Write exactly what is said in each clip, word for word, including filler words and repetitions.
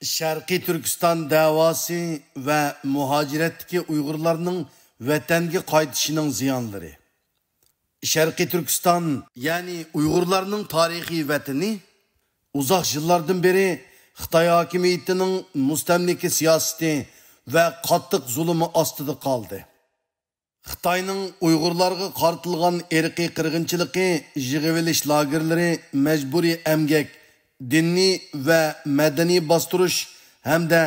شەرقىي تۈركىستان دەۋاسى ۋە مۇھاجىرەتتىكى ئۇيغۇرلارنىڭ ۋەتەنگە قايتىشىنىڭ زىيانلىرى. شەرقىي تۈركىستان، يەنى ئۇيغۇرلارنىڭ تارىخىي ۋەتىنى، ئۇزاق يىللاردىن بېرى خىتاي ھاكىمىيىتىنىڭ مۇستەملىكە سىياسىتى ۋە قاتتىق زۇلۇمى ئاستىدا قالدى. خىتاينىڭ ئۇيغۇرلارغا قارىتىلغان ئىرقىي قىرغىنچىلىقى، يىغىۋېلىش لاگېرلىرى، مەجبۇرىي ئەمگەك، دىنىي ۋە مەدەنىي باستۇرۇش ھەمدە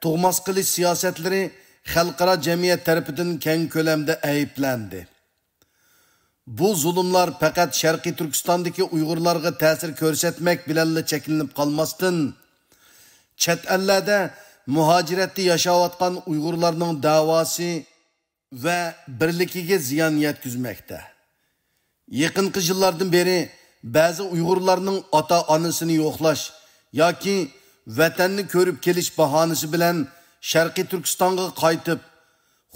تۇغماس قىلىش سىياسەتلىرى خەلقئارا جەمئىيەت تەرىپىدىن كەڭ كۆلەمدە ئەيىبلەندى. بۇ زۇلۇملار پەقەت شەرقىي تۈركىستاندىكى ئۇيغۇرلارغا تەسىر كۆرسەتمەك بىلەنلا چەكلىنىپ قالماستىن، چەت ئەللەردە مۇھاجىرەتتە ياشاۋاتقان ئۇيغۇرلارنىڭ دەۋاسى ۋە بىرلىكىگە زىيان يەتكۈزمەكتە. يېقىنقى يىللاردىن بېرى بەزى ئۇيغۇرلارنىڭ ئاتا-ئانىسىنى يوقلاش ياكى ۋەتەننى كۆرۈپ كېلىش باھانىسى بىلەن شەرقىي تۈركىستانغا قايتىپ،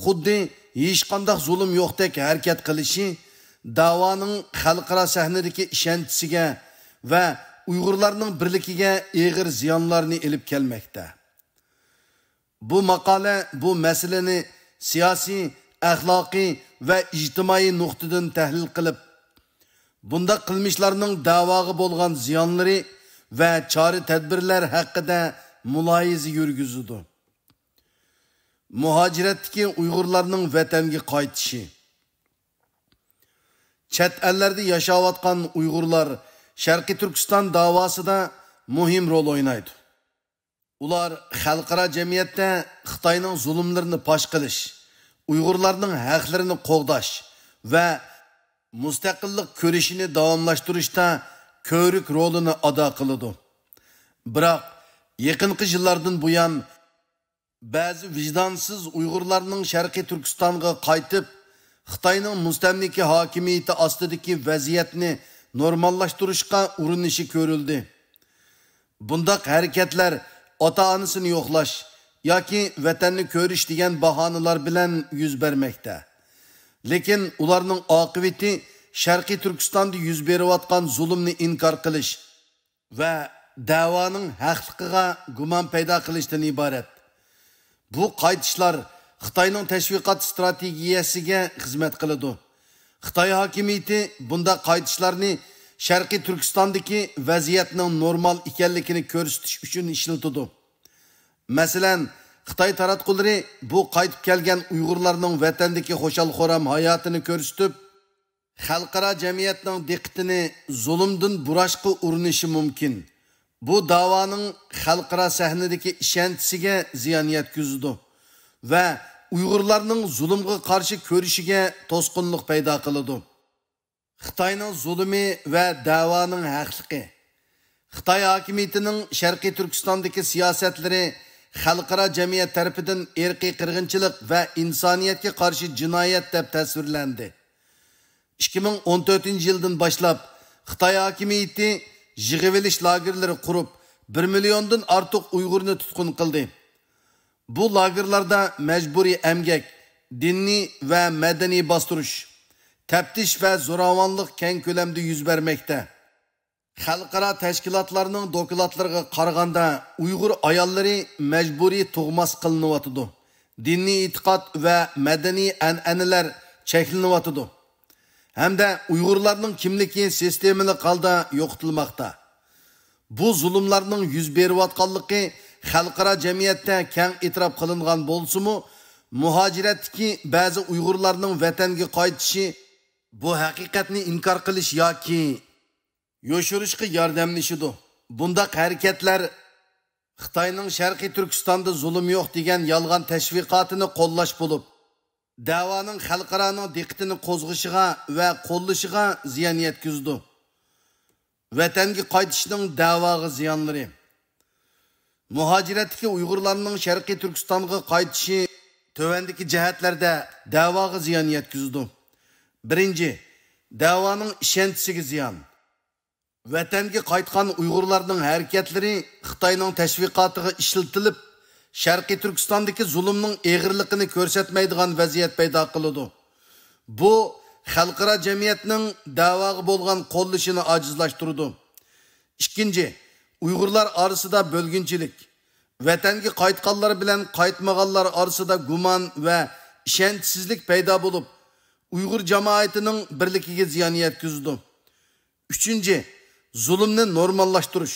خۇددى ھېچقانداق زۇلۇم يوقتەك ھەرىكەت قىلىشى دەۋانىڭ خەلقئارا سەھنىدىكى ئىشەنچىسىگە ۋە ئۇيغۇرلارنىڭ بىرلىكىگە ئېغىر زىيانلارنى ئېلىپ كەلمەكتە. بۇ ماقالە بۇ مەسىلىنى سىياسىي، ئەخلاقىي ۋە ئىجتىمائىي نۇقتىدىن تەھلىل قىلىپ، بۇنداق قىلمىشلارنىڭ دەۋاغا بولغان زىيانلىرى ۋە چارە-تەدبىرلەر ھەققىدە مۇلاھىزە يۈرگۈزىدۇ. مۇھاجىرەتتىكى ئۇيغۇرلارنىڭ ۋەتەنگە قايتىشى. چەت ئەللەردە ياشاۋاتقان ئۇيغۇرلار شەرقىي تۈركىستان داۋاسىدا مۇھىم رول ئوينايدۇ. ئۇلار خەلقئارا جەمئىيەتتە خىتاينىڭ زۇلۇملىرىنى پاش قىلىش، ئۇيغۇرلارنىڭ ھەقلىرىنى قوغداش ۋە مۇستەقىللىق كۈرىشىنى داۋاملاشتۇرۇشتا كۆۋرۈك رولىنى ئادا قىلىدۇ. بىراق، يېقىنقى يىللاردىن بۇيان، بەزى ۋىجدانسىز ئۇيغۇرلارنىڭ شەرقىي تۈركىستانغا قايتىپ، خىتاينىڭ مۇستەملىكە ھاكىمىيىتى ئاستىدىكى ۋەزىيەتنى نورماللاشتۇرۇشقا ئۇرۇنۇشى كۆرۈلدى. بۇنداق ھەرىكەتلەر ئاتا-ئانىسىنى يوقلاش ياكى ۋەتەننى كۆرۈش دېگەن باھانىلار بىلەن يۈز بەرمەكتە. لېكىن ئۇلارنىڭ ئاقىۋىتى شەرقىي تۈركىستاندا يۈز بېرىۋاتقان زۇلۇمنى ئىنكار قىلىش ۋە دەۋانىڭ ھەقلىقىغا گۇمان پەيدا قىلىشتىن ئىبارەت. بۇ قايتىشلار خىتاينىڭ تەشۋىقات ئىستراتېگىيەسىگە خىزمەت قىلىدۇ. خىتاي ھاكىمىيىتى بۇنداق قايتىشلارنى شەرقىي تۈركىستاندىكى ۋەزىيەتنىڭ نورمال ئىكەنلىكىنى كۆرسىتىش ئۈچۈن ئىشلىتىدۇ. مەسىلەن، خىتاي تاراتقۇلىرى بۇ قايتىپ كەلگەن ئۇيغۇرلارنىڭ ۋەتەندىكى خۇشال-خۇرام ھاياتىنى كۆرسىتىپ، خەلقئارا جەمئىيەتنىڭ دىققىتىنى زۇلۇمدىن بۇراشقا ئۇرۇنۇشى مۇمكىن. بۇ داۋانىڭ خەلقئارا سەھنىدىكى ئىشەنچىسىگە زىيان يەتكۈزىدۇ ۋە ئۇيغۇرلارنىڭ زۇلۇمغا قارشى كۈرىشىگە توسقۇنلۇق پەيدا قىلىدۇ. خىتاينىڭ زۇلۇمى ۋە دەۋانىڭ ھەقلىقى. خىتاي ھاكىمىيىتىنىڭ شەرقىي تۈركىستاندىكى سىياسەتلىرى خەلقئارا جەمئىيەت تەرىپىدىن ئىرقىي قىرغىنچىلىق ۋە ئىنسانىيەتكە قارشى جىنايەت دەپ تەسۋىرلەندى. ئىككى مىڭ ئون تۆتىنچى يىلدىن باشلاپ خىتاي ھاكىمىيىتى يىغىۋېلىش لاگېرلىرى قۇرۇپ، بىر مىليوندىن ئارتۇق ئۇيغۇرنى تۇتقۇن قىلدى. بۇ لاگېرلاردا مەجبۇرىي ئەمگەك، دىنىي ۋە مەدەنىي باستۇرۇش، تەپتىش ۋە زوراۋانلىق كەڭ كۆلەمدە يۈز بەرمەكتە. خەلقئارا تەشكىلاتلارنىڭ دوكلاتلىرىغا قارىغاندا، ئۇيغۇر ئاياللىرى مەجبۇرىي تۇغماس قىلىنىۋاتىدۇ، دىنىي ئېتىقاد ۋە مەدەنىي ئەنئەنىلەر چەكلىنىۋاتىدۇ ھەمدە ئۇيغۇرلارنىڭ كىملىكى سىستېمىلىق ھالدا يوقىتىلماقتا. بۇ زۇلۇملارنىڭ يۈز بېرىۋاتقانلىقى خەلقئارا جەمئىيەتتە كەڭ ئېتىراپ قىلىنغان بولسىمۇ، مۇھاجىرەتتىكى بەزى ئۇيغۇرلارنىڭ ۋەتەنگە قايتىشى بۇ ھەقىقەتنى ئىنكار قىلىش ياكى يوشۇرۇشقا ياردەملىشىدۇ. بۇنداق ھەرىكەتلەر خىتاينىڭ شەرقىي تۈركىستاندا زۇلۇم يوق دېگەن يالغان تەشۋىقاتىنى قوللاش بولۇپ، دەۋانىڭ خەلقئارانىڭ دىققىتىنى قوزغىشىغا ۋە قوللىشىغا زىيان يەتكۈزىدۇ. ۋەتەنگە قايتىشنىڭ دەۋاغا زىيانلىرى. مۇھاجىرەتتىكى ئۇيغۇرلارنىڭ شەرقىي تۈركىستانغا قايتىشى تۆۋەندىكى جەھەتلەردە دەۋاغا زىيان يەتكۈزىدۇ. بىرىنچى، دەۋانىڭ ئىشەنچىسىگە زىيان. ۋەتەنگە قايتقان ئۇيغۇرلارنىڭ ھەرىكەتلىرى خىتاينىڭ تەشۋىقاتىغا ئىشلىتىلىپ، شەرقىي تۈركىستاندىكى زۇلۇمنىڭ ئېغىرلىقىنى كۆرسەتمەيدىغان ۋەزىيەت پەيدا قىلىدۇ. بۇ خەلقئارا جەمئىيەتنىڭ دەۋاغا بولغان قوللىشىنى ئاجىزلاشتۇرىدۇ. ئىككىنچى، ئۇيغۇرلار ئارىسىدا بۆلگۈنچىلىك، ۋەتەنگە قايتقانلار بىلەن قايتمىغانلار ئارىسىدا گۇمان ۋە ئىشەنچسىزلىك پەيدا بولۇپ، ئۇيغۇر جامائىتىنىڭ بىرلىكىگە زىيان يەتكۈزىدۇ. ئۈچىنچى، زۇلۇمنى نورماللاشتۇرۇش.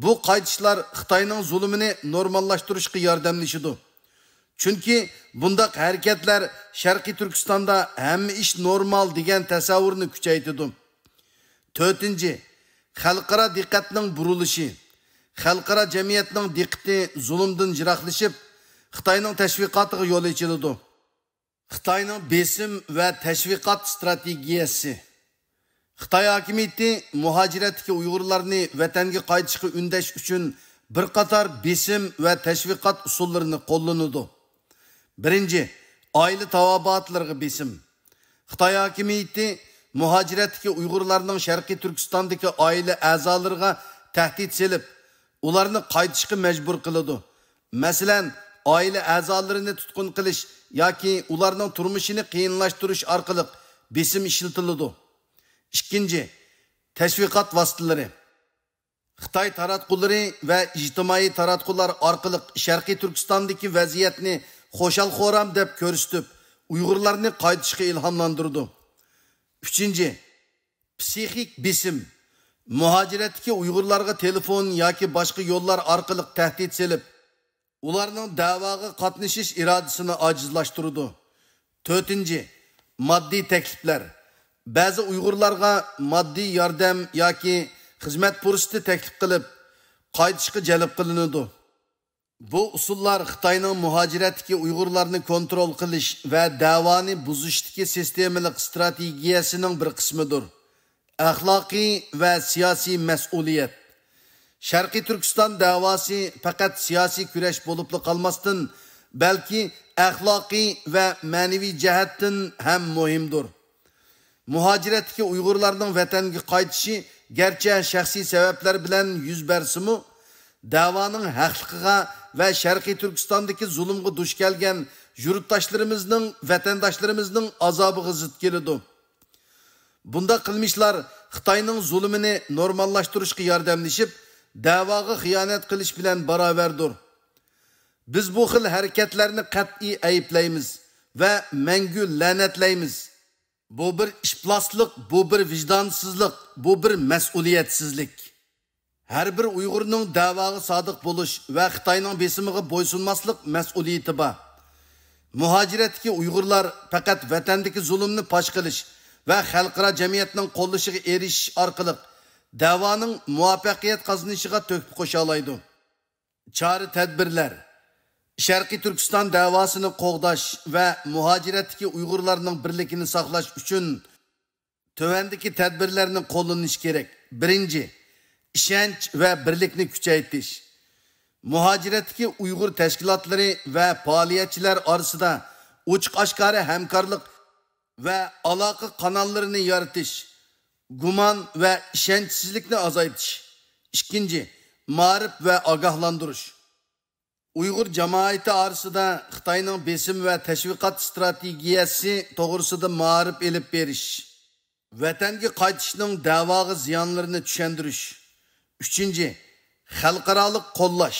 بۇ قايتىشلار خىتاينىڭ زۇلۇمىنى نورماللاشتۇرۇشقا ياردەملىشىدۇ. چۈنكى بۇنداق ھەرىكەتلەر شەرقىي تۈركىستاندا ھەممە ئىش نورمال دېگەن تەسەۋۋۇرنى كۈچەيتىدۇ. تۆتىنچى، خەلقئارا دىققەتنىڭ بۇرۇلۇشى. خەلقئارا جەمئىيەتنىڭ دىققىتى زۇلۇمدىن يىراقلىشىپ، خىتاينىڭ تەشۋىقاتىغا يول ئېچىلىدۇ. خىتاينىڭ بېسىم ۋە تەشۋىقات ئىستراتېگىيەسى. خىتاي ھاكىمىيىتى مۇھاجىرەتتىكى ئۇيغۇرلارنى ۋەتەنگە قايتىشقا ئۈندەش ئۈچۈن بىر قاتار بېسىم ۋە تەشۋىقات ئۇسۇللىرىنى قوللىنىدۇ. بىرىنچى، ئائىلە تاۋابىئاتلىرىغا بېسىم. خىتاي ھاكىمىيىتى مۇھاجىرەتتىكى ئۇيغۇرلارنىڭ شەرقىي تۈركىستاندىكى ئائىلە ئەزالىرىغا تەھدىت سېلىپ، ئۇلارنى قايتىشقا مەجبۇر قىلىدۇ. مەسىلەن، ئائىلە ئەزالىرىنى تۇتقۇن قىلىش ياكى ئۇلارنىڭ تۇرمۇشىنى قىيىنلاشتۇرۇش ئارقىلىق بېسىم ئىشلىتىلىدۇ. ئىككىنچى، تەشۋىقات ۋاسىتىلىرى. خىتاي تاراتقۇلىرى ۋە ئىجتىمائىي تاراتقۇلار ئارقىلىق شەرقىي تۈركىستاندىكى ۋەزىيەتنى خۇشال-خۇرام دەپ كۆرسىتىپ، ئۇيغۇرلارنى قايتىشقا ئىلھاملاندۇرىدۇ. ئۈچىنچى، پسىخىك بېسىم. مۇھاجىرەتتىكى ئۇيغۇرلارغا تېلېفون ياكى باشقا يوللار ئارقىلىق تەھدىت سېلىپ، ئۇلارنىڭ دەۋاغا قاتنىشىش ئىرادىسىنى ئاجىزلاشتۇرىدۇ. تۆتىنچى، ماددىي تەكلىپلەر. بەزى ئۇيغۇرلارغا ماددىي ياردەم ياكى خىزمەت پۇرسىتى تەكلىپ قىلىپ، قايتىشقا جەلپ قىلىنىدۇ. بۇ ئۇسۇللار خىتاينىڭ مۇھاجىرەتتىكى ئۇيغۇرلارنى كونترول قىلىش ۋە دەۋانى بۇزۇشتىكى سىستېمىلىق ئىستراتېگىيەسىنىڭ بىر قىسمىدۇر. ئەخلاقىي ۋە سىياسىي مەسئۇلىيەت. شەرقىي تۈركىستان دەۋاسى پەقەت سىياسىي كۈرەش بولۇپلا قالماستىن، بەلكى ئەخلاقىي ۋە مەنىۋى جەھەتتىن ھەم مۇھىمدۇر. مۇھاجىرەتتىكى ئۇيغۇرلارنىڭ ۋەتەنگە قايتىشى گەرچە شەخسىي سەۋەبلەر بىلەن يۈز بەرسىمۇ، دەۋانىڭ ھەقلىقىغا ۋە شەرقىي تۈركىستاندىكى زۇلۇمغا دۇچ كەلگەن يۇرتداشلىرىمىزنىڭ، ۋەتەنداشلىرىمىزنىڭ ئازابىغا زىت كېلىدۇ. بۇنداق قىلمىشلار خىتاينىڭ زۇلۇمىنى نورماللاشتۇرۇشقا ياردەملىشىپ، دەۋاغا خىيانەت قىلىش بىلەن باراۋەردۇر. بىز بۇ خىل ھەرىكەتلەرنى قەتئىي ئەيىبلەيمىز ۋە مەڭگۈ لەنەتلەيمىز. بۇ بىر ئىپلاسلىق، بۇ بىر ۋىجدانسىزلىق، بۇ بىر مەسئۇلىيەتسىزلىك. ھەر بىر ئۇيغۇرنىڭ دەۋاغا سادىق بولۇش ۋە خىتاينىڭ بېسىمىغا بويسۇنماسلىق مەسئۇلىيىتى بار. مۇھاجىرەتتىكى ئۇيغۇرلار پەقەت ۋەتەندىكى زۇلۇمنى پاش قىلىش ۋە خەلقئارا جەمئىيەتنىڭ قوللىشىغا ئېرىشىش ئارقىلىق دەۋانىڭ مۇۋەپپەقىيەت قازىنىشىغا تۆھپە قوشالايدۇ. چارە-تەدبىرلەر. شەرقىي تۈركىستان دەۋاسىنى قوغداش ۋە مۇھاجىرەتتىكى ئۇيغۇرلارنىڭ بىرلىكىنى ساقلاش ئۈچۈن تۆۋەندىكى تەدبىرلەرنى قوللىنىش كېرەك. بىرىنچى، ئىشەنچ ۋە بىرلىكنى كۈچەيتىش. مۇھاجىرەتتىكى ئۇيغۇر تەشكىلاتلىرى ۋە پائالىيەتچىلەر ئارىسىدا ئوچۇق-ئاشكارا ھەمكارلىق ۋە ئالاقە قاناللىرىنى يارىتىش، گۇمان ۋە ئىشەنچسىزلىكنى ئازايتىش. ئىككىنچى، مائارىپ ۋە ئاگاھلاندۇرۇش. ئۇيغۇر جامائىتى ئارىسىدا خىتاينىڭ بېسىم ۋە تەشۋىقات ئىستراتېگىيەسى توغرىسىدا مائارىپ ئېلىپ بېرىش. ۋەتەنگە قايتىشنىڭ دەۋاغا زىيانلىرىنى چۈشەندۈرۈش. ئۈچىنچى، خەلقئارالىق قوللاش.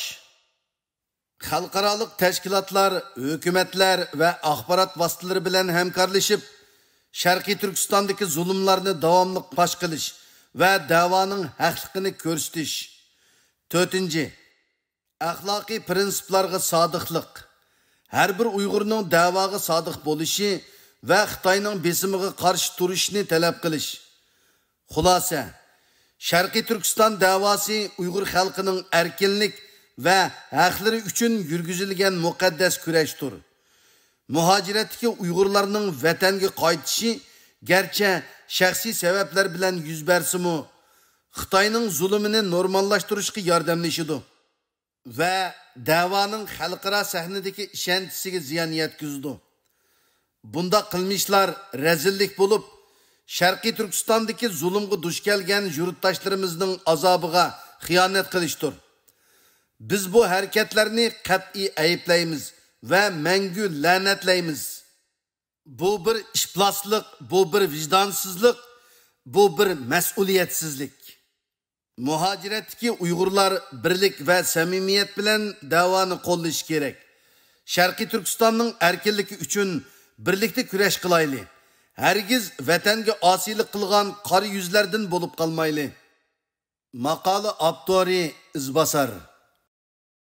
خەلقئارالىق تەشكىلاتلار، ھۆكۈمەتلەر ۋە ئاخبارات ۋاسىتىلىرى بىلەن ھەمكارلىشىپ، شەرقىي تۈركىستاندىكى زۇلۇملارنى داۋاملىق پاش قىلىش ۋە دەۋانىڭ ھەقلىقىنى كۆرسىتىش. تۆتىنچى، ئەخلاقىي پىرىنسىپلارغا سادىقلىق. ھەر بىر ئۇيغۇرنىڭ دەۋاغا سادىق بولۇشى ۋە خىتاينىڭ بېسىمىغا قارشى تۇرۇشىنى تەلەپ قىلىش. خۇلاسە، شەرقىي تۈركىستان دەۋاسى ئۇيغۇر خەلقىنىڭ ئەركىنلىك ۋە ھەقلىرى ئۈچۈن يۈرگۈزۈلگەن مۇقەددەس كۈرەشتۇر. مۇھاجىرەتتىكى ئۇيغۇرلارنىڭ ۋەتەنگە قايتىشى گەرچە شەخسىي سەۋەبلەر بىلەن يۈز بەرسىمۇ، خىتاينىڭ زۇلۇمىنى نورماللاشتۇرۇشقا ياردەملىشىدۇ ۋە دەۋانىڭ خەلقئارا سەھنىدىكى ئىشەنچىسىگە زىيان يەتكۈزىدۇ. بۇنداق قىلمىشلار رەزىللىك بولۇپ، شەرقىي تۈركىستاندىكى زۇلۇمغا دۇچ كەلگەن يۇرتداشلىرىمىزنىڭ ئازابىغا خىيانەت قىلىشتۇر. بىز بۇ ھەرىكەتلەرنى قەتئىي ئەيىبلەيمىز ۋە مەڭگۈ لەنەتلەيمىز. بۇ بىر ئىپلاسلىق، بۇ بىر ۋىجدانسىزلىق، بۇ بىر مەسئۇلىيەتسىزلىك. مۇھاجىرەتتىكى ئۇيغۇرلار بىرلىك ۋە سەمىمىيەت بىلەن دەۋانى قوللىشى كېرەك. شەرقىي تۈركىستاننىڭ ئەركىنلىكى ئۈچۈن بىرلىكتە كۈرەش قىلايلى. ھەرگىز ۋەتەنگە ئاسىيلىق قىلغان قارا يۈزلەردىن بولۇپ قالمايلى. ماقالە ئاپتورى ئىزباسار.